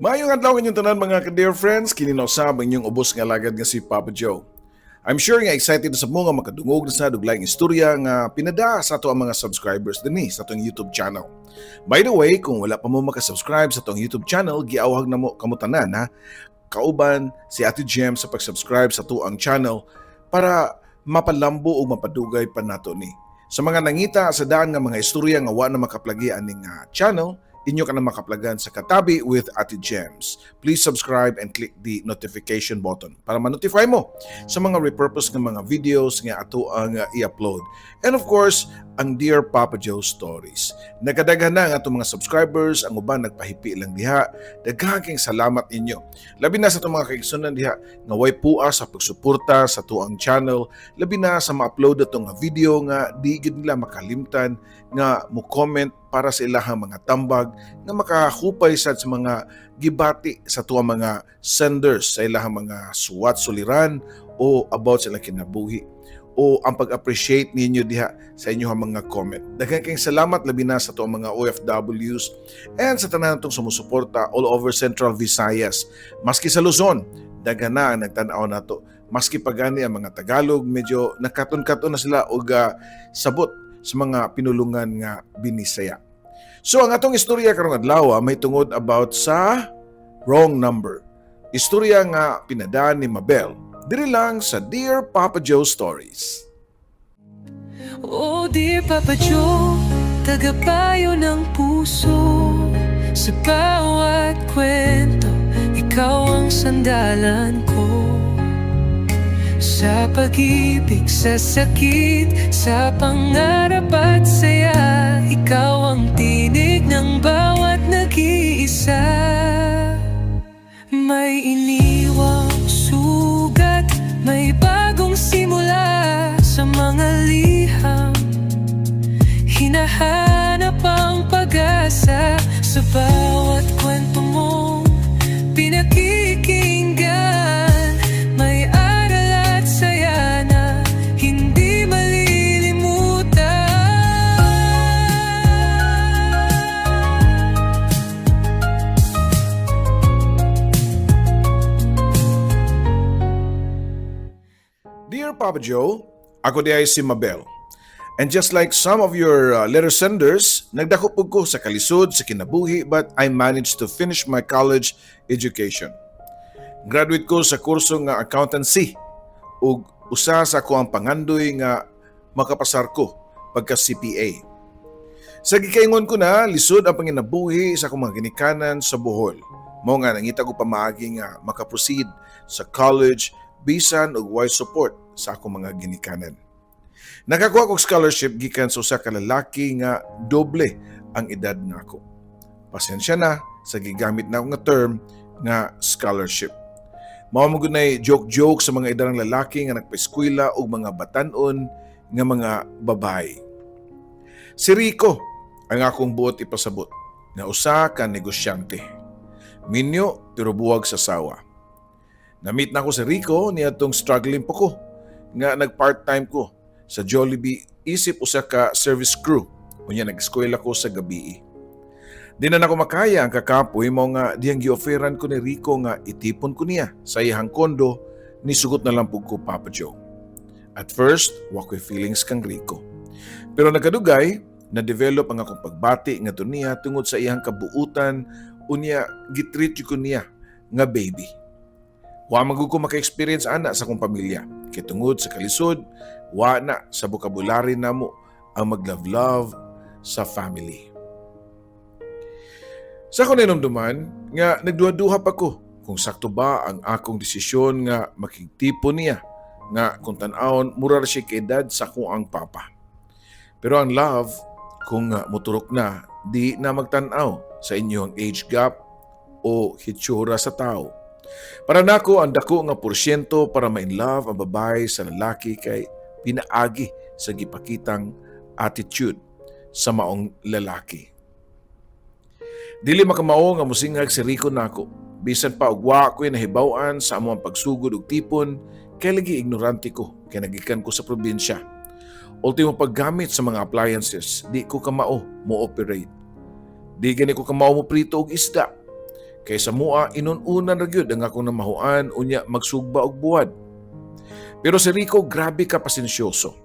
Maayong adlaw inyong tanan, mga ka-dear friends, kini na usab ang inyong ubos nga alagad nga si Papa Joe. I'm sure nga excited na sa mo nga makadungog na sa og laing istorya nga pinada sa ato ang mga subscribers dinhi sa atong YouTube channel. By the way, kung wala pa mo makasubscribe sa atong YouTube channel, giawhag namo kamo tanan ha, kauban si Ate Jem sa pag-subscribe sa ato ang channel para mapalambo o mapadugay pa nato ni. Sa mga nangita sa daan nga mga istorya nga wa na makaplagi aning channel, inyo ka na makaplagan sa Katabi with Ate Gems. Please subscribe and click the notification button para ma-notify mo sa mga repurpose nga mga videos nga ato ang i-upload. And of course, ang Dear Papa Joe Stories. Nagkadaghan na ang atong mga subscribers, ang uban nagpahipi lang diha. Daghang salamat ninyo. Labi na sa atong mga kaigsunan diha nga way pua sa pagsuporta sa atuang channel, labi na sa ma-upload atong nga video nga di gid nila makalimtan nga mo comment para sa ilahang mga tambag nga makahupay sad sa mga gibati sa tuwa mga senders sa ilahang mga suwat suliran o about sa ilang kinabuhi o ang pag-appreciate ninyo diha sa inyong mga comment. Daghan kayong salamat, labi na sa tuang mga OFWs and sa tanan natong sumusuporta all over Central Visayas. Maski sa Luzon, daghan na ang nagtan-aw nato. Maski pagani ang mga Tagalog, medyo nakaton-katon na sila og sabot sa mga pinulungan nga Binisaya. So ang atong istorya karong adlaw may tungod about sa wrong number. Istorya nga pinadaan ni Mabel. Diri lang sa Dear Papa Joe Stories. Oh dear Papa Joe, tagapayo ng puso. Sa bawat kwento, ikaw ang sandalan ko. Sa pag-ibig, sa sakit, sa pangarap at saya, ikaw ang tinig ng bawat nag-iisa. May iniwang sugat, may bagong simula. Sa mga liham, hinahanap ang pag-asa. Sa bawat kwento mong pinakikinggan, may aral at saya na hindi malilimutan. Dear Papa Joe, ako diay si Mabel. And just like some of your letter senders, nagdako pud ko sa kalisod sa kinabuhi, but I managed to finish my college education. Graduate ko sa kurso nga accountancy ug usa sa ako ang pangandoy nga makapasar ko pagka CPA. Sa gikaingon ko na, lisod ang panginabuhi sa akong mga ginikanan sa Bohol. Mao nga nangita ko pamaagi nga makaproceed sa college bisan og way support sa akong mga ginikanan. Nakakuha kog scholarship gikan sa usa ka lalaki nga doble ang edad nako. Pasensya na sa gigamit na nga term nga scholarship. Mao man gud nay joke-joke sa mga edarang lalaki nga nagpaeskwela og mga batan-on nga mga babae. Si Rico ang akong buot ipasabot nga usa ka negosyante. Minyo pero buwag sa sawa. Na-meet na ko si Rico niadtong struggling pa ko nga nag part-time ko sa Jollibee isip usa ka service crew, unya nag-eskwela ko sa gabi. Di na nako makaya ang kakapoy, mao nga diyang gi-offeran ko ni Rico nga itipon ko niya sa iyang kondo, nisugot na lang pug ko, Papa Joe. At first, wa ko'y feelings kang Rico. Pero nagkadugay, na-develop ang akong pagbati nga niya tungod sa iyang kabuutan, unya gitreat ko niya nga baby. Wa man gud ko maka-experience ana sa akong pamilya. Kay tungod sa kalisod, wa na sa vocabulary namo ang mag-love-love sa family. Sa akong nahinumduman nga nagduha-duha pa ko kung sakto ba ang akong desisyon nga makigtipon niya nga kung tan-awon mura ra siya kaedad sa akong ang papa. Pero ang love, kung muturok na, di na magtan-aw sa inyong age gap o hitsura sa tao. Para nako, ang dako nga porsyento para ma-in love ang babae sa lalaki kay pinaagi sa gipakitang attitude sa maong lalaki. Dili makamao nga musingag si Rico nako. Bisan pa og wa ko'y nahibaw-an sa among pagsugod og tipon kay lagi ignorante ko kay nagikan ko sa probinsya. Ultimo paggamit sa mga appliances, di ko kamao mo operate. Di gani ko kamao mo prito og isda. Kay sa mua inun-unan ra gyud ang akong namahuan, unya magsugba og buwad. Pero si Rico, grabe ka pasensyoso.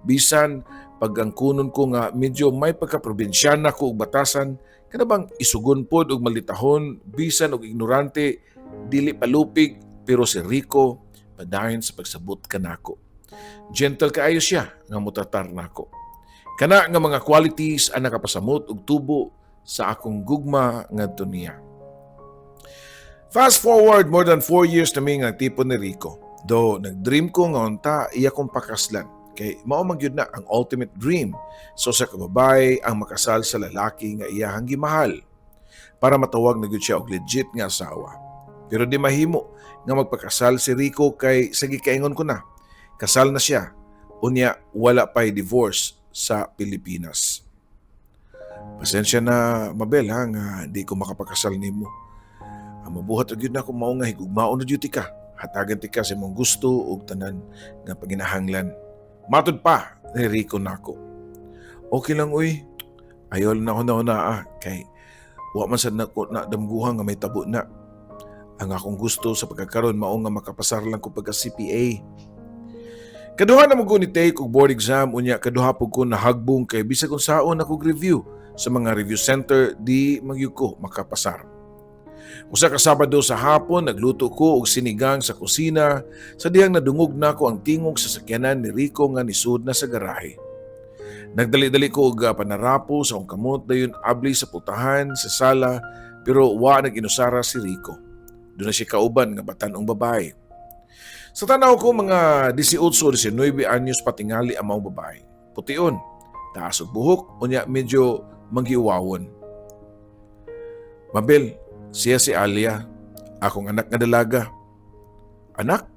Bisan pag ang kunon ko nga medyo may pagka-probinsyana ko og batasan, kana bang isugon pod og malitahon, bisan og ignorante, dili palupig, pero si Rico padayon sa pagsabot kanako. Gentle kaayo siya nga motratar nako. Kana nga mga qualities ang nakapasamot og tubo sa akong gugma ngadto niya. Fast forward more than 4 years na mi nga tipon ni Rico. Do nag-dream ko nga unta iya kong pakaslan. Kay mao man gyud na ang ultimate dream so sa kababae ang makasal sa lalaki nga iyahang gimahal para matawag na gyud siya og legit nga asawa. Pero di mahimo nga magpakasal si Rico kay sa gikaingon ko na, kasal na siya. Unya wala pa'y divorce sa Pilipinas. "Pasensya na, Mabel, ha, nga di ko makapakasal nimo. Ang mabuhat ra gyud nako mao nga higugmaon na gyud ka. Hatagan tika sa imong gusto ug tanan nga panginahanglan." Matud pa ni Rico nako. "Okay lang uy. Ayaw lang nako na ah, kay wa man sad nako na damguhan nga may tabo na. Ang akong gusto sa pagkakaron mao nga makapasar lang ko pagka CPA." Kaduha na mo ko ni take og board exam, unya kaduha pud ko nahagbong kay bisag unsaon ako review sa mga review center, di magyud ko makapasar. Usa ka Sabado sa hapon, nagluto ko og sinigang sa kusina sa dihang nadungog nako ang tingog sa sakyanan ni Rico nga nisud na sa garahe. Nagdali-dali ko og panarapo sa akong kamot, dayon abli sa pultahan sa sala, pero wa nag-inusara si Rico. Duna siya kauban nga batan-ong babae. Sa tanaw ko, mga 18 o 19 anyos patingali ang maong babae. Pution, taas og buhok, unya medyo manggiuwawon. "Mabel, siya si Alia, akong anak nga dalaga." "Anak?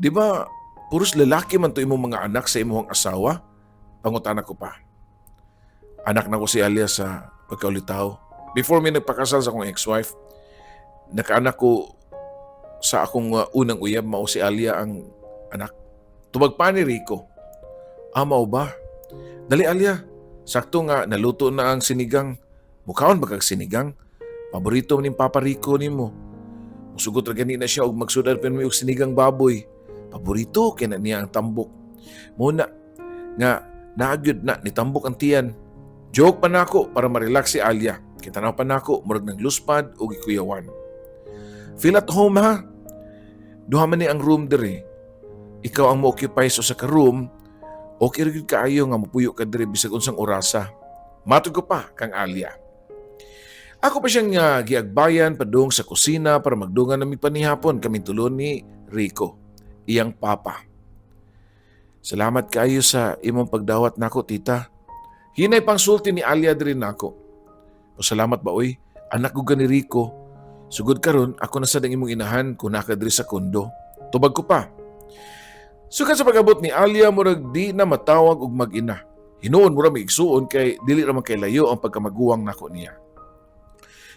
Di ba puros lalaki man to imong mga anak sa imong asawa?" Pangutana ko pa. "Anak na ko si Alia sa pagkaulitaw. Before mi nagpakasal sa akong ex-wife, nakaanak ko sa akong unang uyab, mao si Alia ang anak." Tubag pa ni Rico. "Ah, mao ba? Dali, Alia. Sakto nga naluto na ang sinigang. Mukaon ba kag sinigang? Paborito ni Papa Rico nimo. Musugot ra gani na siya og magsud-an pa mi og sinigang baboy. Paborito kay na niya ang tambok. Muna nga naagyod na ni tambok ang tiyan." Joke pa nako para ma-relax si Alia. Kitanaw pa nako murag nang luspad og ikuyawan. "Feel at home ha. Duha man ni ang room diri. Ikaw ang mo-occupy sa usa ka room. Okay ra gyud kaayo nga mopuyo ka diri bisag unsang orasa." Matod ko pa kang Alia. Ako pa siyang giagbayan padung sa kusina para magdungan nami panihapon kaming tulo ni Rico, iyang papa. "Salamat kaayo sa imong pagdawat nako, Tita." Hinay pang sulti ni Alia diri nako. "Pasalamat ba oy, anak ko ni Rico. Sugod karon ako na sad ang imong inahan kung naa ka diri sa kondo." Tubag ko pa. Sukad sa pag-abot ni Alia, murag di na matawag og mag-ina. Hinuon mura mi igsuon kay dili ra man kay layo ang pagkamaguwang nako niya.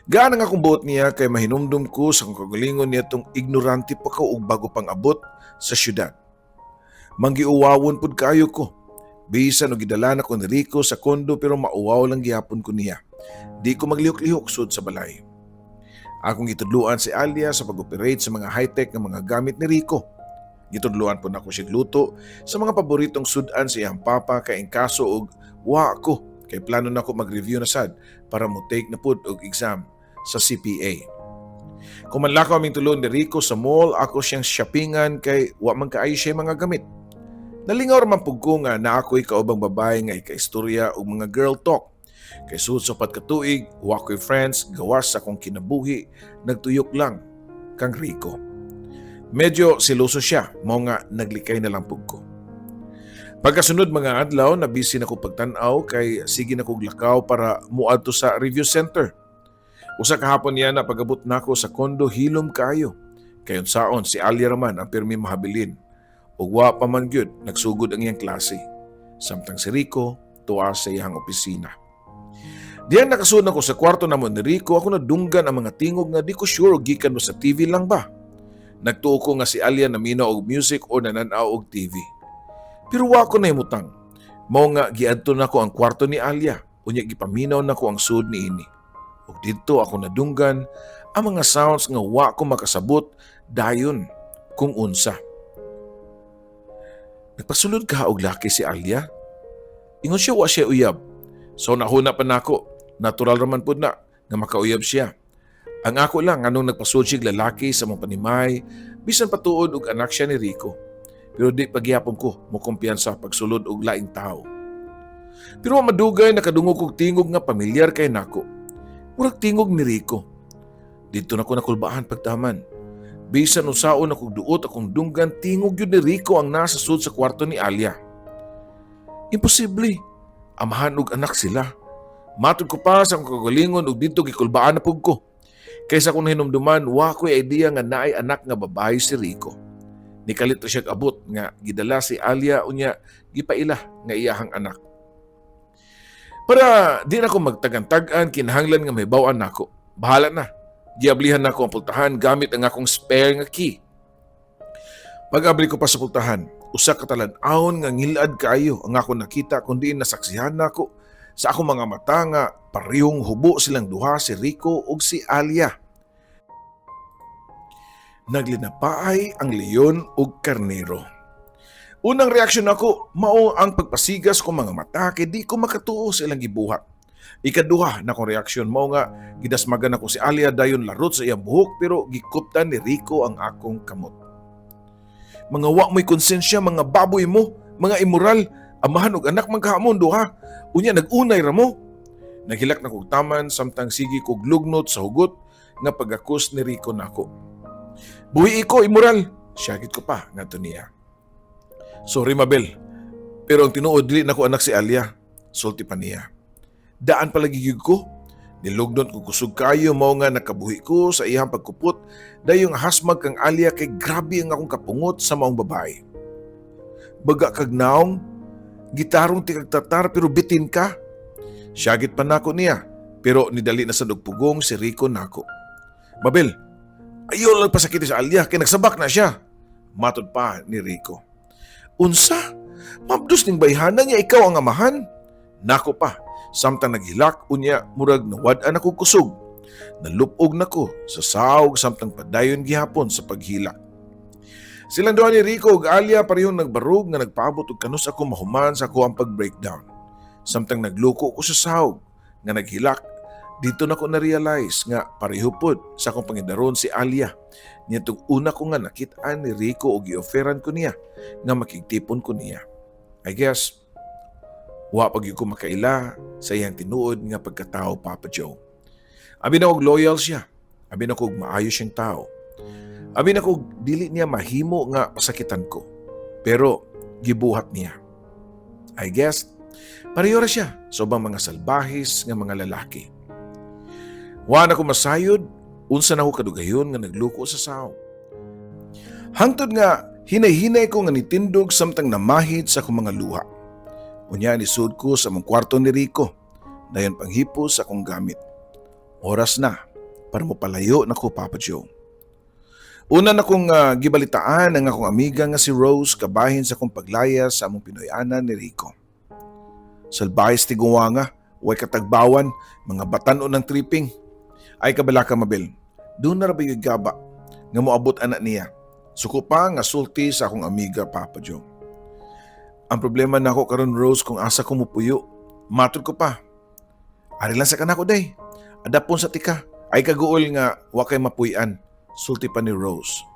Gaan ang akong buot niya kay mahinumdum ko sa akong kagalingon niya tong ignorante pa ko og bago pang abot sa syudad. Manggiuwawon pud kaayo ko. Bisan og gidala na ko ni Rico sa kondo, pero mauwaw lang gihapon ko niya. Di ko maglihok-lihok sud sa balay. Akong gitudluan si Alia sa pag-operate sa mga high-tech nga mga gamit ni Rico. Gitudluan po nako siya luto sa mga paboritong sudan sa iyang papa kay in kaso og wa ko, kay plano nako mag-review na sad para mo take na pud og exam sa CPA. Kung manlakaw aming tulo ni Rico sa mall, ako siyang shoppingan kay wa man kaayo siya mga gamit. Nalingaw ra man pud ko nga naa ko'y kaubang babae nga ikaistorya og mga girl talk. Kay sud sa 4 ka tuig, wa ko'y friends, gawas sa akong kinabuhi, nagtuyok lang kang Rico. Medyo seloso siya, mao nga naglikay na lang pud ko. Pagkasunod mga adlaw, na busy na ko pagtan-aw kay sige na kog lakaw para muadto sa review center. Usa ka hapon niya na pag-abot nako sa kondo, hilom kaayo. Kay unsaon, si Alia raman ang pirmi mahabilin. Ug wa pa man gyud nagsugod ang iyang klase. Samtang si Rico tuwa sa iyang opisina. Diyan nakasud ko sa kwarto namo ni Rico, ako nadunggan ang mga tingog nga di ko sure og gikan mo sa TV lang ba. Nagtuo ko nga si Alia naminaw og music o nananaw og TV. Pero wa ko nahimutang. Mao nga giadto nako ang kwarto ni Alia, unya gipaminaw nako ang sud niini. Ug didto ako nadunggan Ang mga sounds nga wa ko makasabot dayon kung unsa. Nagpasulod ka og laki si Alia? Ingon siya wa siya uyab. So nahuna pa nako, natural raman pud na nga makauyab siya. Ang ako lang, anong nagpasulod siya lalaki sa mga panimay, bisan patuod og anak siya ni Rico. Pero di pagyapon ko mo kumpiyansa pagsulod og laing tao. Pero madugay, nakadungog kog tingog nga pamilyar kay nako. Murag tingog ni Rico. Didto na ko nakulbaan pagtaman. Bisan unsaon akong duot akong dunggan, tingog gyud ni Rico ang nasa sud sa kwarto ni Alia. Imposible. Amahan og anak sila. Matod ko pa sa akong kagalingon ug didto gikulbaan na pug ko. Kaysa akong nahinumduman, wa ko'y idea nga naay anak nga babae si Rico. Nikalit siya abot nga gidala si Alia unya gipaila nga iyahang anak. Para di na ko magtagantag-an, kinahanglan nga mahibaw-an nako. Bahala na. Giablihan nako ang pultahan gamit ang akong spare nga key. Pag-abli ko pa sa pultahan, usa ka talan-awon nga ngilad kaayo ang ako nakita kun diin nasaksihan nako sa akong mga mata nga parehong hubo silang duha, si Rico ug si Alia. Naglinapaay ang leon ug karnero. Unang reaksyon nako mao ang pagpasigas ko mga mata kay di ko makatuo sa ilang gibuhat. Ikaduha na akong reaksyon mao nga gidasmagan ako si Alia dayon larot sa iyang buhok, pero gikuptan ni Rico ang akong kamot. "Mga wa mo'y konsensya, mga baboy mo, mga immoral, amahan og anak man kaha mon duha. Unya nag-unay ra mo." Naghilak na kog taman samtang sige kog lugnot sa hugot nga pagakos ni Rico nako. "Buhi ko, immoral." Syagit ko pa ngadto niya. "Sorry, Mabel, pero ang tinuod, dili nako anak si Alia," sulti pa niya. "Daan palagi gyud ko." Nilugnot ko kusog kayo, mao nga nakabuhi ko sa iyang pagkupot dayong hasmag kang Alia kay grabe ang akong kapungot sa maong babae. "Baga kag naong, gitarong ti kag tatar pero bitin ka." Syagit pa nako niya, pero nidali na sa pugong si Rico nako. "Mabel, ayaw lang pasakiti sa Alia kay nagsabak na siya." Matod pa ni Rico. "Unsa? Mabdos ning bayhana niya, ikaw ang amahan?" Nako pa, samtang naghilak unya murag nawad-an ako kusog. Nalupog nako sa saog samtang padayon gihapon sa paghilak. Silang duha ni Rico ug Alia parehong nagbarog nga nagpaabot og kanus ako mahuman sa ako ang pag-breakdown. Samtang nagluko ko sa sahog nga naghilak, didto na ko na-realize nga pareho pod sa akong pangidaron si Alia. Niadtong una ko nga nakit-an ni Rico og gi-offeran ko niya nga makigtipon ko niya. I guess, wa pa gyud ko makaila sa iyang tinuod nga pagkatao, Papa Joe. Abi na og loyal siya. Abi na og maayo siyang tao. Abi na og dili niya mahimo nga pasakitan ko. Pero gibuhat niya. I guess, pareho ra siya sa ubang mga salbahis nga mga lalaki. Wa na ko masayod unsa na ko kadugayon nga nagluko sa sawo. Hangtod nga hinay-hinay ko nga nitindog samtang namahid sa akong mga luha. Unya nisud ko sa among kwarto ni Rico. Dayon panghipos sa akong gamit. Oras na para mopalayo na ko, Papa Joe. Una na kong gibalitaan ang akong amiga nga si Rose kabahin sa akong paglayas sa among Pinoy-anan ni Rico. "Salbahis tiguwanga, way katagbawan, mga batan-on ng tripping. Ay kabalaka, Mabel, duna ra ba gaba nga moabot anak niya?" Suko pa nga sulti sa akong amiga, Papa Joe. "Ang problema nako karon, Rose, kung asa ko mupuyo." Matod ko pa. "Ari lang sa kanako day. Adapon sa tika. Ay kaguol nga wa kay mapuy-an." Sulti pa ni Rose.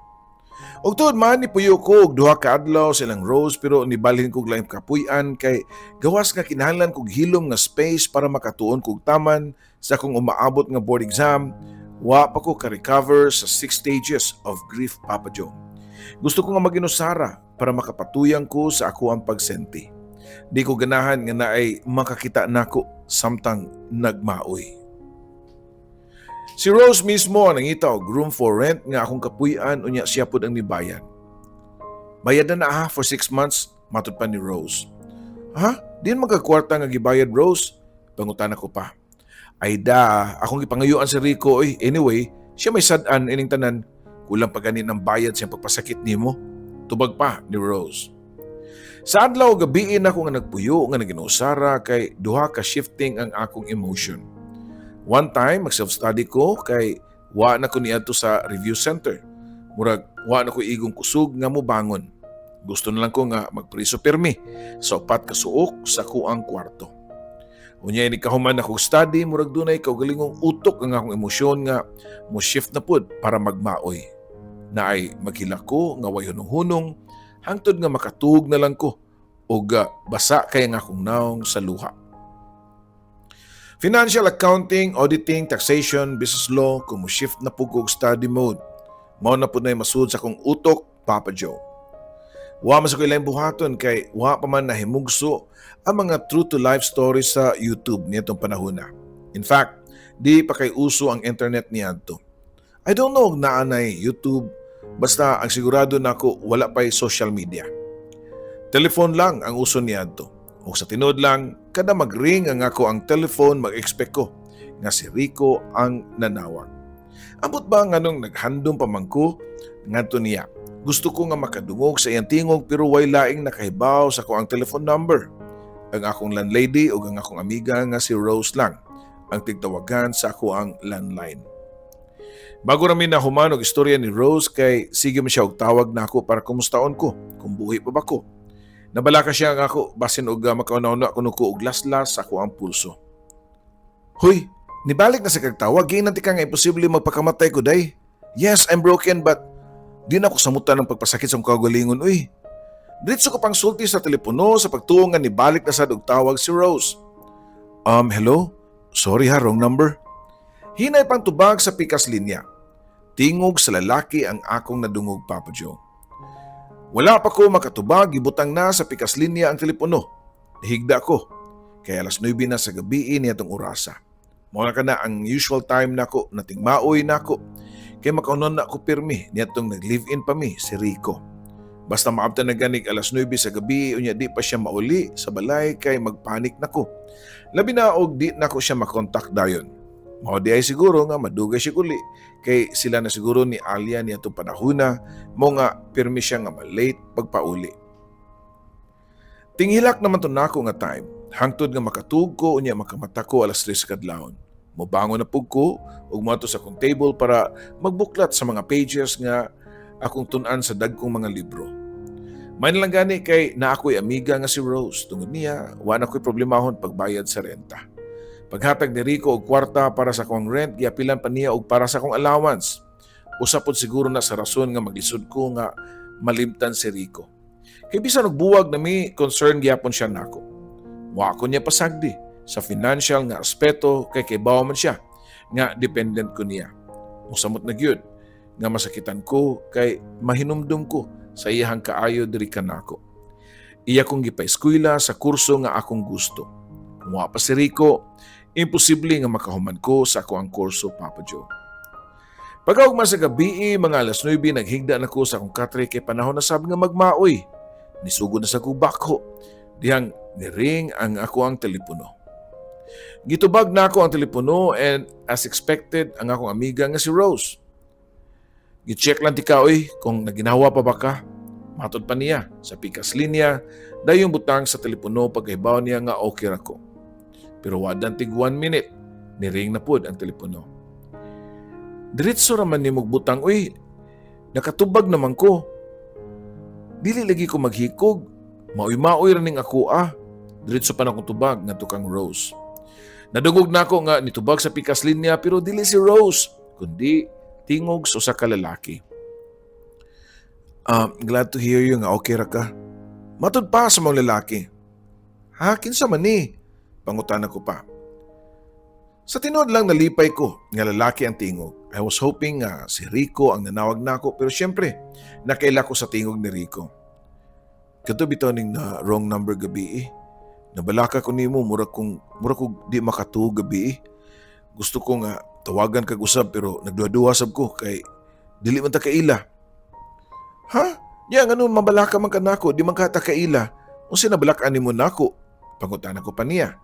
Og tuod man, nipuyo ko og 2 ka adlaw sa ilang Rose, pero nibalhin kog laing kapuy-an kay gawas nga kinahanglan kog hilom nga space para makatuon kog taman sa akong umaabot nga board exam. Wa pa ko ka-recover sa six stages of grief, Papa Joe. Gusto ko nga maginusara para makapatuyang ko sa ako ang pagsenti. Di ko ganahan nga naay makakita nako samtang nagmaoy. Si Rose mismo ang nangita og room for rent nga akong kapuy-an, unya siya pud ang nibayad. "Bayad na na ha for 6 months," matod pa ni Rose. "Ha? Diin magkakwarta nga gibayad, Rose?" Pangutana ko pa. "Ay da, akong gipangayuan si Rico oy. Anyway, siya may sad-an ining tanan. Kulang pa gani ng bayad siyang pagpasakit nimo." Tubag pa ni Rose. Sa adlaw gabii na ako nga nagpuyo nga naginusara kay duha ka shifting ang akong emotion. One time, mag self-study ko kay Wa na ko niadto sa review center. Murag wa na ko igong kusog nga mobangon. Gusto na lang ko nga magpriso pirmi sa upat ka suok sa akoang kwarto. Unya ini kahuman ako study, murag dunay kaugalingong utok ang akong emosyon nga mo shift na pud para magmaoy. Naay maghilak ko nga way hunong-hunong hangtod nga makatug na lang ko og basa kay ang akong naong sa luha. Financial accounting, auditing, taxation, business law, kung mo shift na pud ko og study mode. Mao na pud na masud sa akong utok, Papa Joe. Wa man sa ko ilaing buhaton kay wa pa man nahimugso ang mga true to life stories sa YouTube niadtong panahon na. In fact, di pa kay uso ang internet niadto. I don't know kung naa nay YouTube, basta ang sigurado nako wala pa'y social media. Telephone lang ang uso niadto. O sa tinuod lang, kada mag-ring ang akoang telephone, mag-expect ko nga si Rico ang nanawag. Ambot ba nganong naghandom pa man ko ngadto niya? Gusto ko nga makadungog sa iyang tingog pero way laing nakahibaw sa akoang telephone number. Ang akong landlady o ang akong amiga nga si Rose lang ang tigtawagan sa akoang landline. Bago ra mi nahuman og istorya ni Rose kay sige man siya og tawag nako para kumustaon ko kung buhi pa ba ko. Nabalaka siya nga ako basin og makauna-una kuno ko og laslas sa akoang pulso. "Huy, nibalik na sa kag tawag, giingnan tika nga imposible magpakamatay ko day. Yes, I'm broken but di na ako samutan ng pagpasakit sa akong kaugalingon, uy." Diretso ko pang sulti sa telepono sa pagtuo nga nibalik na sad og tawag si Rose. "Hello? Sorry ha, wrong number." Hinay pang tubag sa pikas linya. Tingog sa lalaki ang akong nadungog, Papa Joe. Wala pa ko makatubag, gibutang na sa pikas linya ang telepono. Nahigda ko. Kaya alas 9 na sa gabi niadtong orasa. Mao na kana ang usual time nako na tingmaoy nako. Kay makauna-una ko pirmi niadtong nag-live-in pa mi si Rico. Basta maabtan na ganig alas 9 sa gabi unya di pa siya mauli sa balay kay magpanik nako. Labi na og di nako siya makontak dayon. Mao diay siguro nga madugay siya uli kay sila na siguro ni Alia niadtong panahona mo nga pirmi siya nga malate pagpauli. Tinghilak naman to nako nga time. Hangtod nga makatug ko unya makamata ko alas 3 kadlawon. Mobangon na pug ko ug moadto sa akong table para magbuklat sa mga pages nga akong tun-an sa dagkong mga libro. May lang gani kay naa ako'y amiga nga si Rose. Tungod niya, wa na ko'y problemahon pagbayad sa renta. Paghatag ni Rico og kwarta para sa akong rent, giapilan pa niya og para sa akong allowance. Usa pod siguro na sa rason nga maglisod ko nga malimtan si Rico. Kay bisan og buwag na mi, concern gyapon siya nako. Wa ko niya pasagdi sa financial nga aspeto kay kibaw man siya nga dependent ko niya. Musamot na gyud nga masakitan ko kay mahinumdum ko sa iyahang kaayo diri kanako. Iya kong gipaeskwela sa kurso nga akong gusto. Kung wa pa si Rico, imposible nga makahuman ko sa akoang kurso, Papa Joe. Pagkaugma sa gabi, mga alas 9, naghigda na ko sa akong katre kay panahon na sab nga magmaoy. Nisugod na sa bako. Dihang niring ang akoang telepono. Gitubag nako ang telepono and as expected ang akong amiga nga si Rose. "Gi-check lang tika oy kung naginawa pa ba ka." Matod pa niya sa pikas linya dayong butang sa telepono pagkahibaw niya nga okay ra ko. Pero wa dantig one minute, niring na pud ang telepono. "Diretso raman nimog butang uy, nakatubag naman ko. Dili lagi ko maghikog, maoy-maoy ra ning ako ah." Diretso pa na akong tubag ngadto kang Rose. Nadungog nako nga nitubag sa pikas linya pero dili si Rose, kundi tingog sa usa ka lalaki. "Glad to hear you nga okay ra ka." Matod pa sa mga lalaki. "Ha, kinsa man ni?" Pangutana ko pa. Sa tinuod lang nalipay ko nga lalaki ang tingog. I was hoping nga si Rico ang nanawag nako pero syempre nakaila ko sa tingog ni Rico. "Kato bitaw ning na wrong number gabi eh. Nabalaka ko nimo, mura ko di makatuog gabi eh. Gusto ko nga tawagan kag usab pero nagduha-duha sab ko kay dili man ta kaila." "Ha? Nya ngano mabalaka man ka nako, di man ka ta kaila? Unsa nabalakan nimo nako?" Pangutana ko pa niya.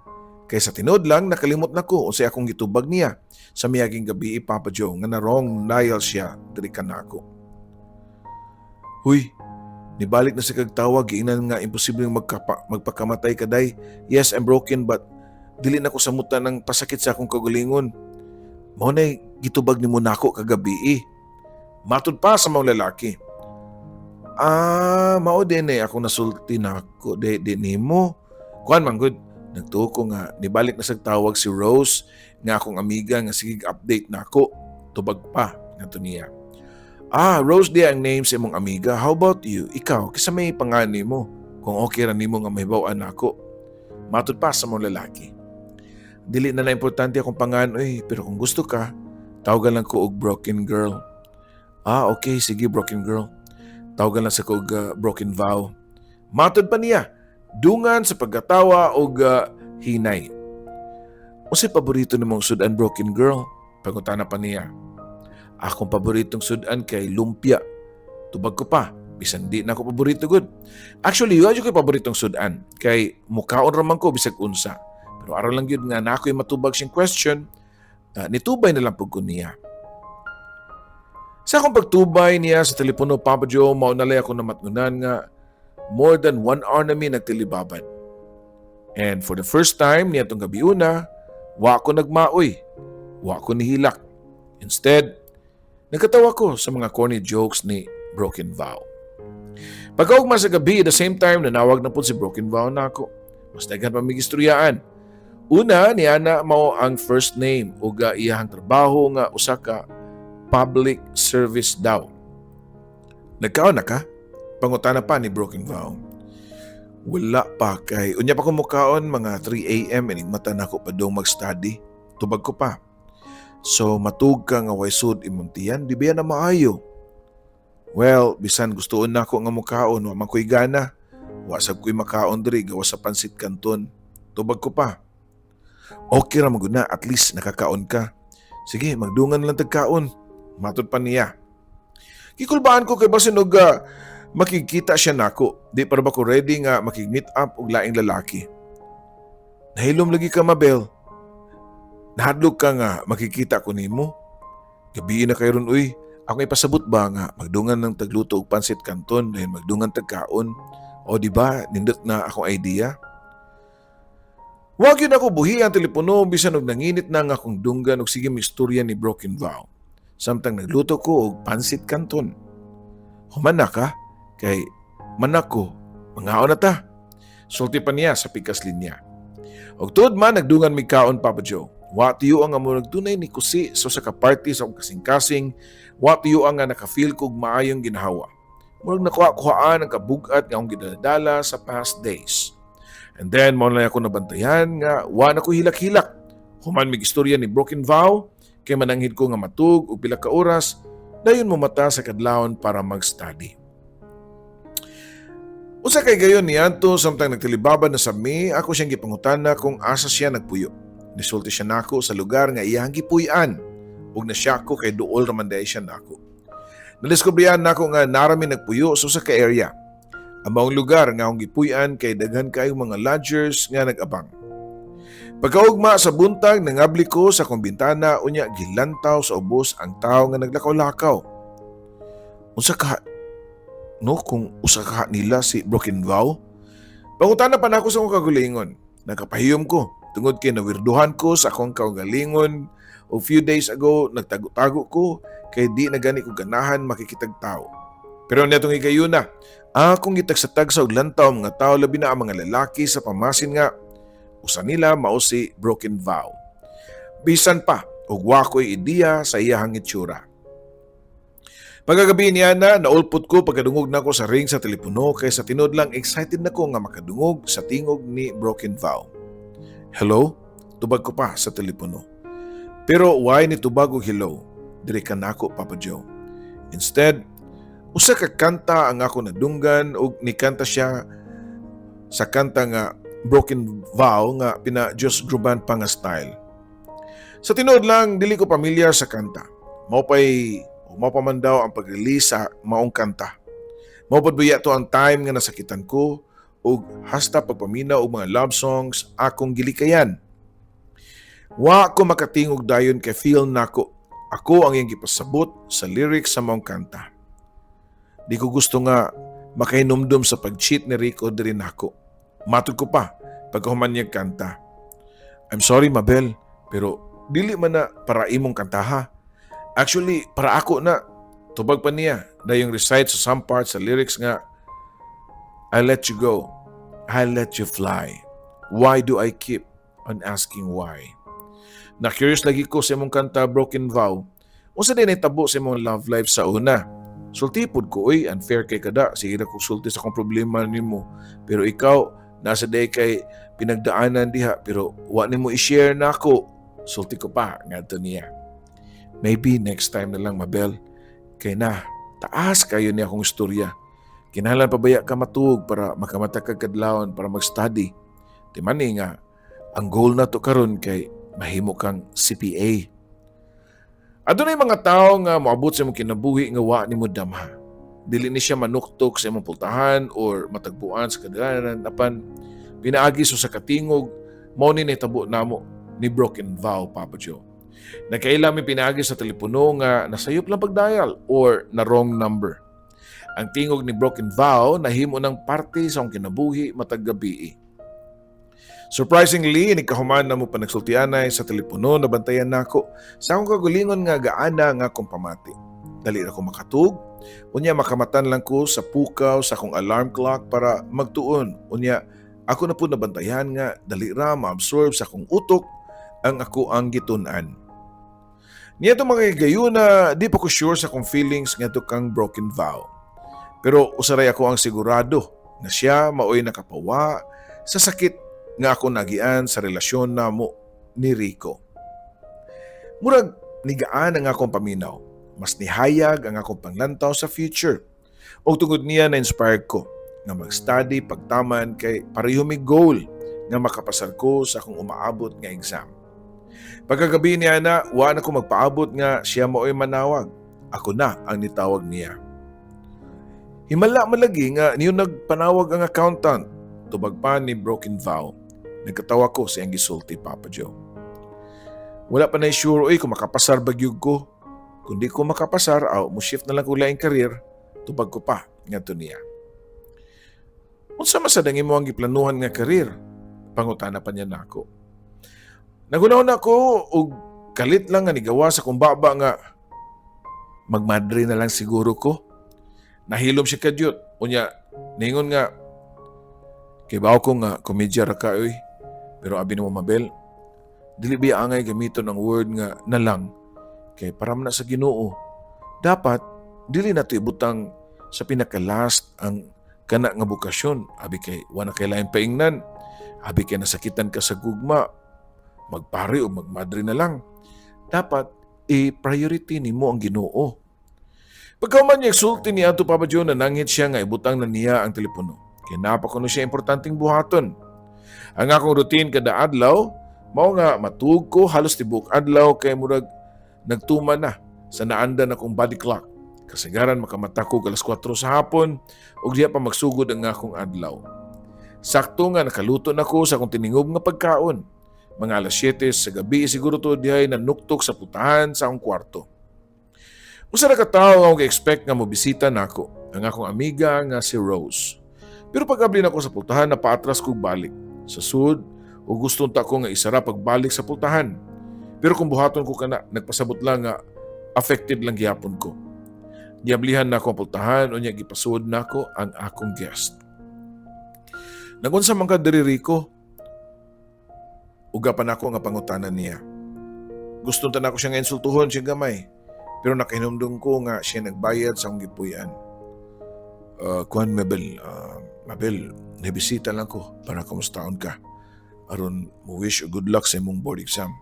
Kay sa tinuod lang nakalimot nako unsay akong gitubag niya sa miaging gabi, Papa Joe, nga na wrong dial siya diri kanako. "Huy, nibalik na sa kagtawag, giingnan nga imposible magpakamatay ka day. Yes, I'm broken but dili na ko samutan ng pasakit sa akong kagalingon. Mao nay Gitubag nimo nako kagabi eh. Matud pa sa mga lalaki. Ah, mao din eh ako nasulti nako di, di nimo. Kuan man gud, nagtuo ko nga nibalik na sa tawag si Rose nga akong amiga nga sige update nako. Tubag pa ngadto niya. Ah, Rose di ang name sa imong amiga. How about you? Ikaw, kisa may pangani mo? Kung okay ra nimo nga mahibaw-an nako. Matud pa sa mga lalaki. Dili na na importante akong pangan oy, pero kung gusto ka, tawagan lang ko og Broken Girl. Ah, okay, sige, Broken Girl. Tawagan lang sa ko og Broken Vow. Matud pa niya, dungan sa pagkatawa og hinay. Unsay paborito nimong sudan, Broken Girl? Pangutana pa niya. Akong paboritong sudan kay lumpia. Tubag ko pa, bisan di na ako paborito gud. Actually, wa ko paboritong sudan kay mukaon ra man ko bisag unsa. Pero aron lang gyud nga na ako'y matubag siyang question, nitubay na lang pud ko niya. Sa akong pagtubay niya sa telepono, Papa Joe, mao na ako namatngunan nga more than 1 hour na mi nagtilibabad. And for the first time niya itong gabi una, wa ko nagmaoy, wa ko nihilak. Instead, nagkatawa ko sa mga corny jokes ni Broken Vow. Pagkaugma sa gabi, at the same time, nanawag na po si Broken Vow na ako. Mas daghan pa migistoryaan. Una, niya na mao ang first name ug iyahang trabaho nga usa ka public service daw. Nagkaon na ka? Pangutana pa ni Broken Vow. Wala pa kay unya pa ko mukaon mga 3 a.m. Inig mata na ako padung mag-study. Tubag ko pa. So matug ka nga way sud imong tiyan, di ba na maayo? Well, bisan gustoon nako nga mukaon, wa man ko'y gana. Wa sab ko'y makaon diri gawas sa pansit canton. Tubag ko pa. Okay ra man gud na, at least nakakaon ka. Sige, magdungan lang tagkaon. Matod pa niya. Gikulbaan ko kay basin og makikita siya nako. Di pa ba ko ready nga makig-meet up og laing lalaki. Nahilom lagi ka, Mabel. Nahadlok ka nga makikita ko nimo. Gabi na kay ron uy. Ako ipasabot ba nga magdungan ng tagluto og pansit canton dahil magdungan tagkaon. O di ba nindot na akong idea? Wag yun ako buhi ang telepono bisan og nanginit na nga akong dunggan og sige mistorya ni Broken Vow. Samtang nagluto ko og pansit canton. Human na ka kay manak ko, mangaon na ta. Sulti pa niya sa pikas linya. Og tuod man nagdungan mig kaon, Papa Joe. Wa tiyo ang amo nagtunay ni kusi so sa ka-party sa akong kasing-kasing, wa tiyo ang nga naka-feel kog maayong ginhawa. Murag nakuha-kuhaan ang kabugat nga akong gidala sa past days. And then mao na ako nabantayan nga wa na ko hilak-hilak. Human mig istorya ni Broken Vow kay mananghid ko nga matug og pila ka oras dayon mo mata sa kadlawon para mag-study. Usa kay gayon niadto samtang nagtilibaba na sa mi, ako siyang gipangutana kung asa siya nagpuyo. Nisulti siya nako sa lugar nga iyang gipuy-an ug nasya ko kay duol raman diay siya nako. Nadiskubrihan nako nga narami nagpuyo sa usa ka area. Ang maong lugar nga akong gipuy-an kay daghan kayong mga lodgers nga nag-abang. Pagkaugma sa buntag, nangabli ko sa akong bintana unya gilantaw sa ubos ang tao nga naglakaw-lakaw. Unsa ka no kung usa ka nila si Broken Vow? Pangutana pa nako sa akong kaugalingon. Nagkapahiyom ko tungod kay nawirduhan ko sa akong kaugalingon o few days ago nagtago-tago ko kay di na gani ko ganahan makikitag tao. Pero niadtong higayuna, akong gitagsa-tagsa og lantaw mga tao, labi na ang mga lalaki, sa pamasin nga usa nila mao si Broken Vow. Bisan pa og wa ko'y ideya sa iyahang itsura. Pagkagabi niya na, naulpot ko pagkadungog nako sa ring sa telepono kay sa tinuod lang excited na ko nga makadungog sa tingog ni Broken Vow. "Hello?" Tubag ko pa sa telepono. Pero why ni tubag og "Hello"? Diri ka nako, Papa Joe. Instead, usa ka kanta ang ako nadunggan ug nikanta siya sa kanta nga Broken Vow nga pina Josh Groban pa nga style. Sa tinuod lang, dili ko pamilyar sa kanta. Mao pa man daw ang pag-release sa maong kanta. Mao pud buya to ang time nga nasakitan ko ug hasta pagpaminaw og mga love songs akong gilikayan. Wa ko makatingog dayon kay feel nako ako ang iyang gipasabot sa lyrics sa maong kanta. Di ko gusto nga makahinumdum sa pag-cheat ni Rico diri nako. Matod ko pa pagkahuman niya kanta. "I'm sorry, Mabel, pero dili man na para imong kantaha." Actually, para ako na, tubag pa niya, dayong recite sa some parts sa lyrics nga, "I let you go, I let you fly. Why do I keep on asking why?" Na curious lagi ko sa imong kanta "Broken Vow". Unsa diay nahitabo sa imong love life sa una? Sulti pod ko oy, unfair kay kada. Sige na kog sulti sa akong problema nimo. Pero ikaw, naa sad diay kay pinagdaanan diha pero wa nimo i-share nako. Sulti ko pa ngadto niya. Maybe next time na lang, Mabel. Kay na, taas kayo niya akong istorya. Kinahanglan pa baya ka matuog para makamata kag kadlawon para mag-study. Di man ni nga, ang goal na to karon kay mahimo kang CPA. Adunay mga tao nga moabot sa imong kinabuhi nga wa nimo damha. Dili ni siya manuktok sa imong pultahan or matagbuan sa kadalanan apan pinaagi sa katingog. Mao ni nahitabo namo ni Broken Vow, Papa Joe. Nagkaila mi pinaagi sa telepono nga nasayop lang pagdial or na wrong number. Ang tingog ni Broken Vow nahimo ng parte sa akong kinabuhi matag gabi. Surprisingly, nagkahuman na mo pa nagsultianay sa telepono, nabantayan nako sa akong kagulingon nga gaana nga akong pamati. Dali ra ko makatug, unya makamatan lang ko sa pukaw sa akong alarm clock para magtuon. Unya ako na po nabantayan nga dali ra ma-absorb sa akong utok ang ako ang gitun-an. Niya mga gayuna, di pa ko sure sa akong feelings ngadto kang Broken Vow. Pero usaray ako ang sigurado na siya maoy nakapawa sa sakit nga ako nagian sa relasyon namo ni Rico. Murag nigaan ang akong paminaw. Mas nihayag ang akong panglantaw sa future. Og tungod niya na-inspired ko nga mag-study pagtaman kay pareho mi goal nga makapasar ko sa akong umaabot nga exam. Pagkagabi niya na, wa na ko magpaabot nga siya maoy manawag. Ako na ang nitawag niya. "Himala malagi nga niyo nagpanawag ang accountant," tubag pa ni Broken Vow. Nagkatawa ko sa iyang gisulti, Papa Joe. "Wala pa na sure oy kung makapasar ba gyud ko. Kung di ko makapasar, aw, mo shift na lang ko laing career," tubag ko pa ngadto niya. "Unsa man sad ang imo ang giplanuhan nga career?" Pangutana pa niya nako. Naghuna-huna ko og kalit lang nga nigawa sa akong baba nga magmadre na lang siguro ko. Nahilom siya kadyot. Unya, ningon nga, "Kibaw ko nga komedya ra ka oy. Pero abi nimo, Mabel, dili biya angay gamiton ang word nga 'na lang' kay para man na sa Ginoo. Dapat dili nato ibutang sa pinaka-last ang kana nga bokasyon. Abi kay wa na kay laing paingnan. Abi kay nasakitan ka sa gugma, magpari o magmadre na lang. Dapat i-priority nimo ang Ginoo." Pagkahuman niya sulti niya ato, Papa Joe, nanangit siya nga ibutang na niya ang telepono. Kay naa pa kuno siya importanteng buhaton. Ang akong routine kada adlaw, mao nga matuog ko halos tibuok adlaw kay murag nagtuman na sa naandan akong body clock. Kasagaran makamata ko alas 4 sa hapon ug diha pa magsugod ang akong adlaw. Sakto nga nakaluto na ko sa akong tiningob nga pagkaon. Mga alas 7 sa gabi siguro to dihay nanuktok sa putahan sa akong kwarto. Usa ra ka tawo nga akong expect nga mobisita nako, ang akong amiga nga si Rose. Pero pag-abli nako sa pultahan, napaatras kog balik. Sa sud, o gusto ta ko nga isara pagbalik sa pultahan. Pero kung buhaton ko kana, nagpasabot lang nga affected lang gihapon ko. Giablihan nako ang pultahan, unya gipasuod nako ang akong guest. "Nagunsa man ka diri, Rico?" Uga pa nako nga pangutana niya. Gusto ta nako siya nga insultuhon siya gamay. Pero nakahinumdum ko nga siya nagbayad sa akong gipuy-an. Kuan Mabel, Mabel, nibisita lang ko para kamustaon ka. Aron mo wish you good luck sa imong board exam."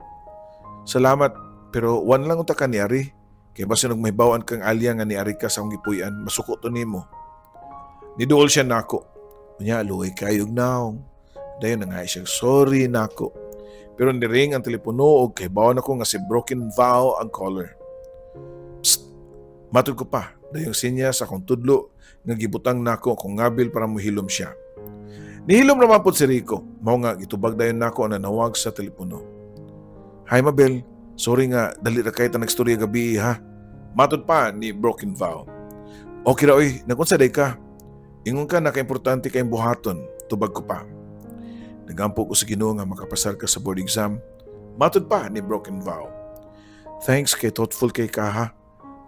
"Salamat, pero one lang unta ka niari. Kay basin og mahibaw-an kang alya nga niari ka sa akong gipuy-an, masuko to nimo." Niduol siya nako. Unya, luoy kaayo og nawong. Dayon na nga siya, sorry nako. Pero niring ang telepono og kahibaw nako nga si Broken Vow ang caller. "Psst, matod ko pa." Dayong sinya sa akong tudlo nga gibutang nako akong ngabil para mohilom siya. Nihilom naman po si Rico. Mao nga gitubag dayon nako ang nanawag sa telepono. "Hi Mabel, sorry nga dali ra kay ta nagstorya gabi ha." Matod pa ni Broken Vow. "Okay ra oy, nagunsa diay ka?" "Ingon ka naka-importante kay buhaton," tubag ko pa. "Nagampo ko sa Ginoo nga makapasar ka sa board exam." Matod pa ni Broken Vow. Thanks kay thoughtful kay ka ha.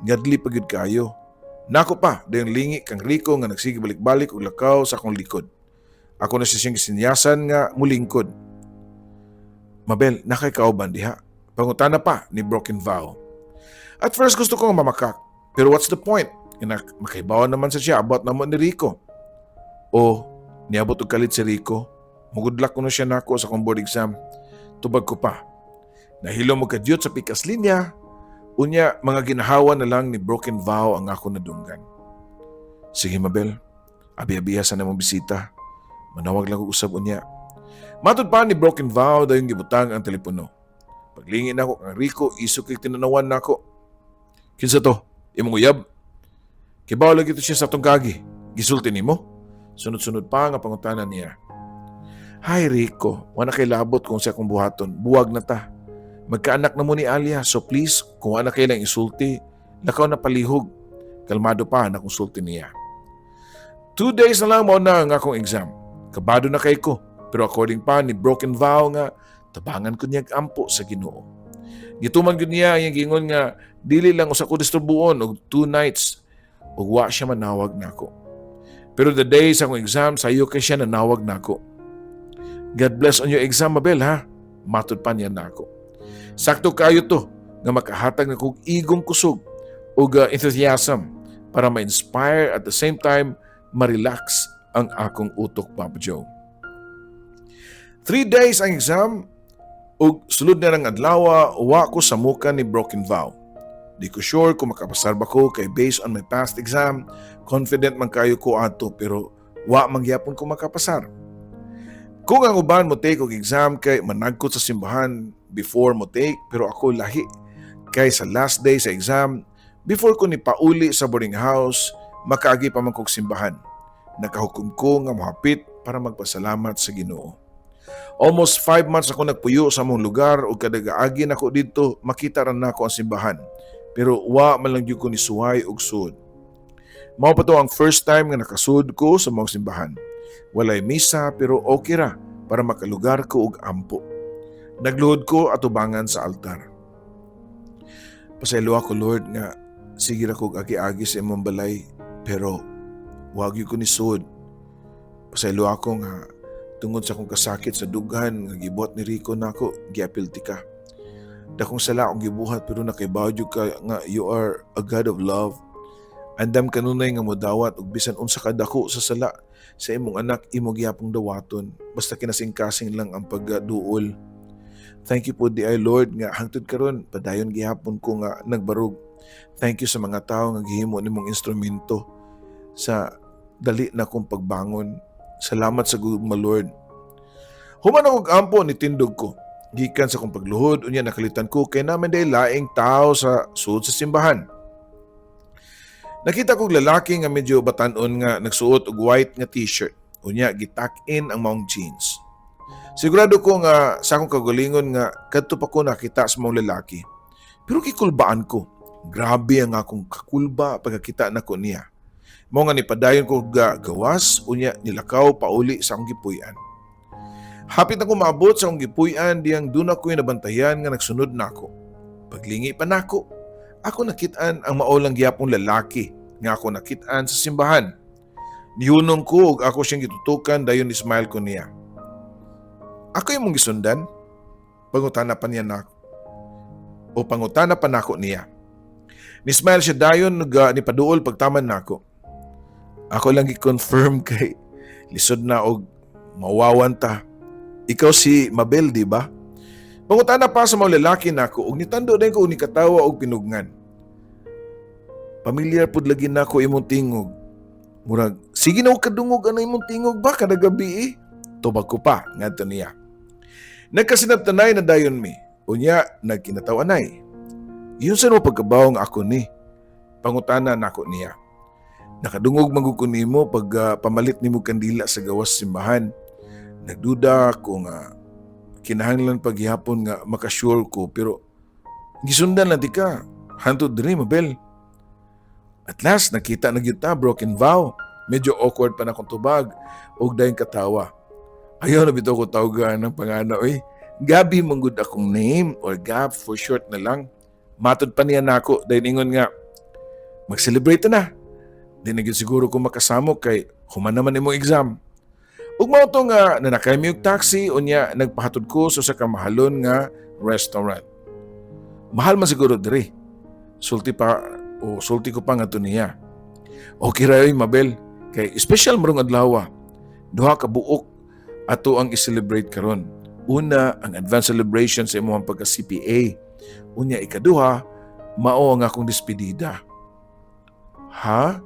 Ngadli pa gyud kayo. Nako pa, dayong lingi kang Rico nga nagsige balik-balik og lakaw sa akong likod. Ako na siya siyang gisinyasan nga mulingkod. "Mabel, naa kay kauban diha?" pangutana pa ni Broken Vow. At first gusto ko nga mamakak, pero what's the point? Nga makaibaw naman sa siya about namo ni Rico. O, niabot og kalit si Rico. Mu-good luck kuno siya nako sa akong board exam. Tubag ko pa. Nahilo mo kadyot sa pikas linya. Unya, mga ginahawa na lang ni Broken Vow ang ako nadunggan. "Sige, Mabel, abi-abiha sa namong bisita. Manawag lang ko usab unya." Matod pa ni Broken Vow, dayon gibutang ang telepono. Paglingi nako kang Rico, isog kay tinanawan nako. "Kinsa to? Imong uyab? Kibaw lagi to siya sa atong kagi. Gisulti nimo?" Sunod-sunod pa nga pangutana niya. "Hi Rico, wala kay labot kung sa akong buhaton. Buwag na ta. Magkaanak na mo ni Alia, so please, kung wala kay lang isulti, lakaw na palihog." Kalmado pa na kung sulti niya. 2 days na lang mao na ang akong exam. Kabado na kay ko, pero according pa ni Broken Vow nga, tabangan ko niya ampo sa Ginoo. Gituman gud niya ang gingon nga dili lang usa ko disturbuon og 2 nights ug wa siya manawag nako. Pero the day sa akong exam, sayo kay siya nanawag nako. "God bless on your exam, Mabel, ha." Matod pa niya nako. Sakto kayo to nga makahatag na kog igong kusog ug enthusiasm para ma-inspire, at the same time ma-relax ang akong utok, Papa Joe. 3 days ang exam ug sulod na ng adlaw, wa ko samukan ni Broken Vow. Di ko sure kung makapasar ba ko kay based on my past exam, confident man kayo ko ato, pero wa man gyapon ko makapasar. Kung ang uban mo take og exam kay managkot sa simbahan before mo take, pero ako lahi. Kay sa last day sa exam, before ko ni pauli sa boarding house, makaagi pa man kog simbahan. Nakahukom ko nga mohapit para magpasalamat sa Ginoo. Almost 5 months ako nagpuyo sa among lugar ug kada gaagi nako didto, makita ra nako ang simbahan. Pero wa man lang gyud ko nisuway og sud. Mao pa to ang first time nga nakasud ko sa maong simbahan. Walay misa, pero okay ra para makalugar ko og ampo. Nagluhod ko atubangan sa altar. "Pasaylo ako, Lord, nga sige ra kog agi-agi sa imong balay, pero wa gyud ko nisud. Pasaylo ako nga tungod sa akong kasakit sa dughan nga gibuhat ni Rico nako, giapilti ka. Dakong sala akong gibuhat, pero nakaibaw jud ka nga you are a God of love. Andam kanunay nga modawat og bisan unsa ka dako sa sala sa imong anak, imo gihapong dawaton basta kinasingkasing lang ang pagduol. Thank you po diay, Lord, nga hangtod karon padayon gihapon ko nga nagbarog. Thank you sa mga tawo nga gihimo nimong instrumento sa dali na kong pagbangon. Salamat sa gugma, Lord." Human ako og ampo, nitindog ko. Gikan sa akong pagluhod, unya nakalitan ko kay naa man diay laing tao sa sud sa simbahan. Nakita kog lalaki nga medyo batanon nga nagsuot og white nga t-shirt. Unya gi-tuck in ang maong jeans. Sigurado ko nga sa akong kagalingon nga kadto pa ko nakita sa maong lalaki. Pero gikulbaan ko. Grabe ang akong kakulba pagkakita nako niya. Mao nga nipadayon ko ga gawas, unya nilakaw pauli sa akong gipuy-an. Hapit na ko maabot sa akong gipuy-an diyang duna ko'y nabantayan nga nagsunod nako. Paglingi pa nako, ako nakit-an ang mao lang gyapong lalaki nga ako nakit-an sa simbahan. Nihunong ko ug ako siyang gitutukan, dayon ni smile ko niya. "Ako imong gisundan?" Pangutana pa niya nako. O pangutana pa nako niya. Ni-smile siya dayon nag nipaduol pagtaman nako. Ako lang gi-confirm kay lisod na og mawawan ta. "Ikaw si Mabel, di ba?" Pangutana pa sa mga lalaki nako ug nitando din ko og nikatawa og pinugngan. "Pamilyar pud lagi nako imong tingog. Murag sige na og kadungog ana imong tingog ba kada gabi eh." Tubag ko pa ngadto niya. Nagkasinabtanay na dayon mi. Unya nagkinataw-anay. "Giunsa nimo pagkabaw nga ako ni?" Pangutana nako niya. "Nakadungog man gud ko nimo pag pamalit nimo kandila sa gawas simbahan. Nagduda ko nga kinahanglan paghihapon nga makasure ko, pero gisundan lang tika. Hantod diri, Mabel. At last nakita na gyud ta, Broken Vow." Medyo awkward pa na akong tubag ug dayon katawa. "Ayaw na bitaw ko tawagan ng pangana oy. Gabi man gud akong name or Gab for short na lang." Matod pa niya nako dahil ingon nga mag-celebrate na. Di na gyud siguro ko makasamo kay human naman imong exam. Ug mao to nga nanakay mi og taxi, unya nagpahatod ko sa usa ka mahalon nga restaurant. "Mahal man siguro diri," sulti pa o sulti ko pa ngadto niya. "Okay ra oy, Mabel, kay special marong adlaw. Duha ka buok ato ang i-celebrate karon. Una, ang advance celebration sa imong pagka CPA. Unya ikaduha, mao ang akong despedida." "Ha?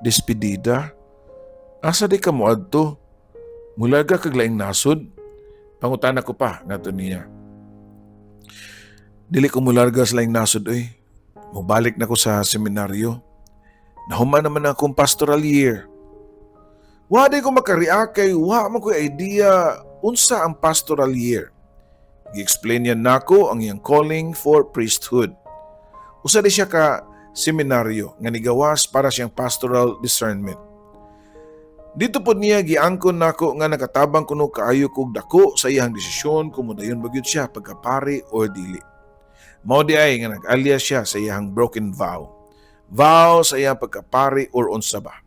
Despedida? Asa di ka moadto? Mularga kag laing nasod?" pangutana ko pa ngadto niya. "Dili ko mularga sa laing nasod oy. Mubalik na ko sa seminaryo. Nahuman naman akong pastoral year." Wa di ko makareact kay wa man ko idea unsa ang pastoral year. Gi-explain niya nako ang iyang calling for priesthood. Usa di siya ka seminaryo nga nigawas para siyang pastoral discernment. Dito pod niya giangkon nako nga nakatabang kuno kaayo kog dako sa iyang desisyon kung modayon ba gyud siya pagkapari or dili. Mao di ay nga nag-alya siya sa iyang broken vow. Vow sa iyang pagkapari or unsa ba.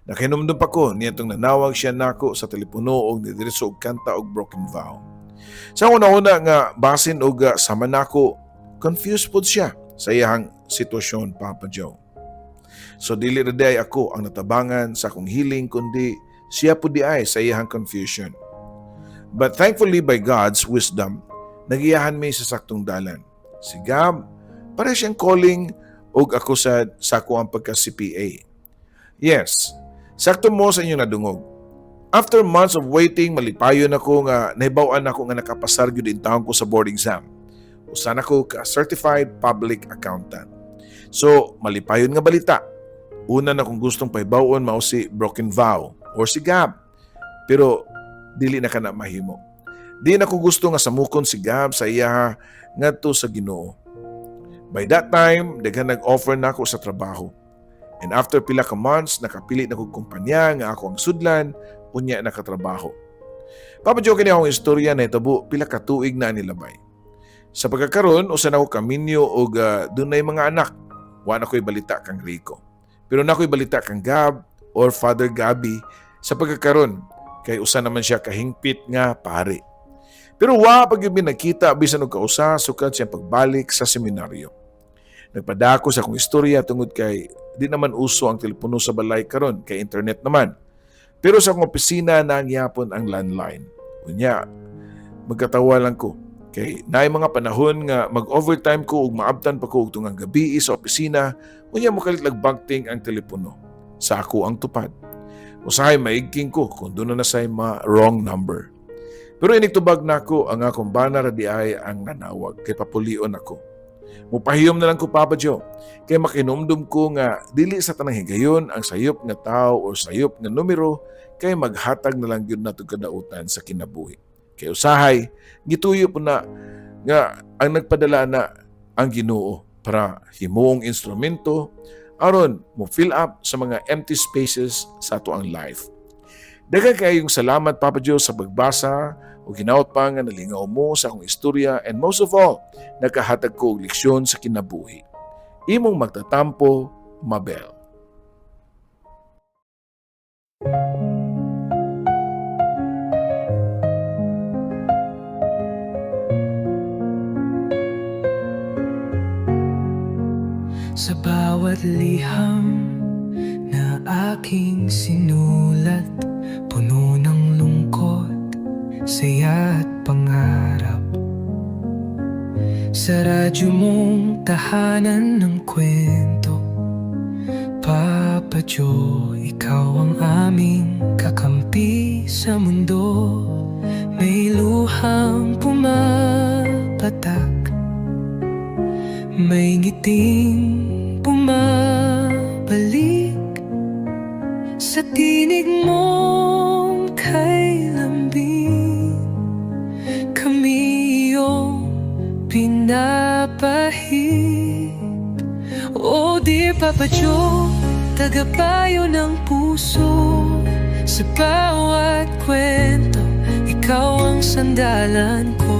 Nakahinumdum pa ko niya tong nanawag siya nako sa telepono og nidiretso og kanta og "Broken Vow". Sa una-una nga basin og sama nako, confused pod siya sa iyang sitwasyon, Papa Joe. So dili ra diay ako ang natabangan sa akong healing kundi siya pud di ay sa iyang confusion. But thankfully, by God's wisdom, nagiyahan mi sa saktong dalan. Si Gab, pare siyang calling og ako sa ako ang pagka CPA. Yes, sakto mo sa inyong nadungog. After months of waiting, malipayon ako nga nahibaw-an ako nga nakapasar gyud intawon ko sa board exam. Usa na ko ka certified public accountant. So, malipayon nga balita. Una na kong gustong pahibaw-on mao si Broken Vow or si Gab. Pero dili na kana mahimo. Di na ko gusto nga samukon si Gab sa iya ngadto sa Ginoo. By that time, daghan nag-offer na ako sa trabaho. And after pila ka months, nakapili na kog kumpanya nga ako ang sudlan, unya nakatrabaho. Papa Joe, kini akong istorya na itabo pila ka tuig na nilabay. Sa pagkakaron, usa na ko kaminyo og dunay mga anak. Wa na ko'y balita kang Rico. Pero na ko'y balita kang Gab or Father Gabi sa pagkakaron kay usa naman siya kahingpit nga pare. Pero wa pa gyud mi nagkita bisan og kausa sukad siyang pagbalik sa seminaryo. Nagpadako sa akong istorya tungod kay di naman uso ang telepono sa balay karon kay internet naman. Pero sa akong opisina na gyapon ang landline. Unya, magkatawa lang ko kay naay mga panahon nga mag-overtime ko ug maabtan pa ko og tungang gabi sa opisina, unya mokalit bagting ang telepono. Sa ako ang tupad. Usahay maigking ko kung duna na say ma wrong number. Pero inigtubag nako, ang akong bana ra di ay ang nanawag kay papulion ako. Mupahiyom na lang ko, Papa Joe, kay makinumdum ko nga dili sa tanang higayon ang sayop nga tao or sayop nga numero kay maghatag na lang gyud nato kadautan sa kinabuhi. Kay usahay gituyo po na nga ang nagpadala na ang Ginoo para himuong instrumento aron mo fill up sa mga empty spaces sa ato ang life. Daghan kayong salamat, Papa Joe, sa pagbasa o ginaot pa nga nalingaw mo sa akong istorya and most of all, nakahatag ko og leksyon sa kinabuhi. Imong magtatampo, Mabel. Sa bawat liham na aking sinulat, puno ng lungkot, saya at pangarap. Sa radyo mong tahanan ng kwento, Papa Joe, ikaw ang aming kakampi sa mundo. May luhang pumapatak, may ngiting bumabalik sa tinig mong kay lambing. Kami iyong pinapahid. Oh dear Papa Joe, tagapayo ng puso. Sa bawat kwento, ikaw ang sandalan ko.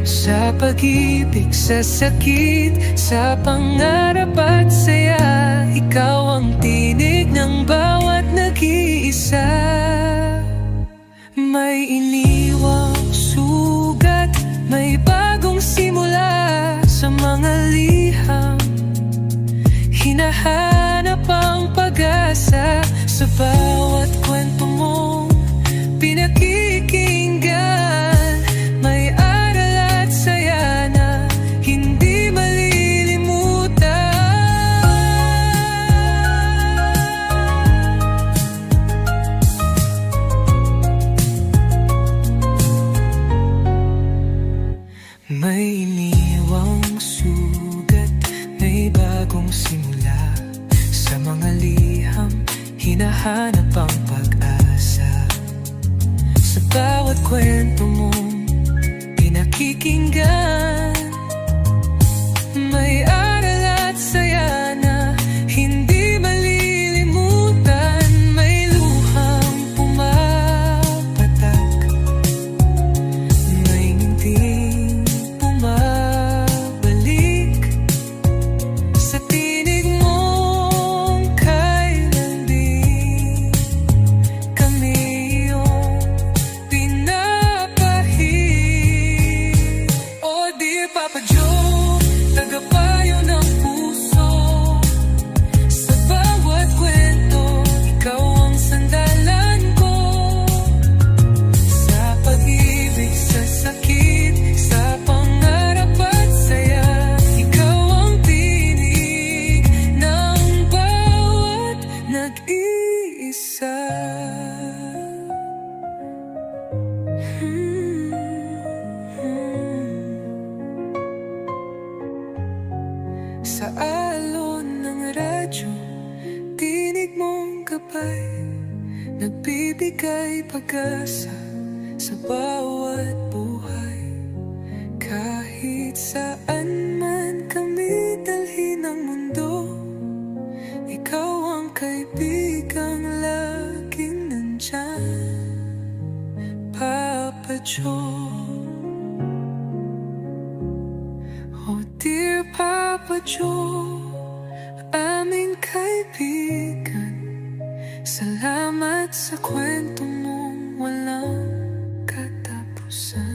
Sa pag-ibig, sa sakit, sa pangarap at saya, ikaw ang tinig ng bawat nag-iisa. May iniwang sugat, may bagong simula. Sa mga liham, hinahanap ang pag-asa. Sa bawat kwento mong pinakikinggan, may aral at saya na hindi malilimutan. May iniwang sugat, may bagong simula. Sa mga liham, hinahanap ang pag-asa. Sa bawat kwento mong pinakikinggan, may aral at saya na hindi malilimutan. May luhang pumapatak, may ngiting bumabalik. Sa tinig mong kay lambing, kami iyong pinapahid. Oh dear Papa Joe, tagapayo ng puso. Sa bawat kwento, ikaw ang sandalan ko. Sa pag-ibig, sa sakit, sa pangarap at saya, ikaw ang tinig ng bawat nag-iisa. Sa alon ng radyo, tinig mong gabay, nagbibigay pag-asa sa bawat buhay. Kahit saan man kami dalhin ng mundo, ikaw ang kaibigang laging nandyan, Papa Joe. Oh dear Papa Joe, aming kaibigan, salamat sa kwento mong walang katapusan.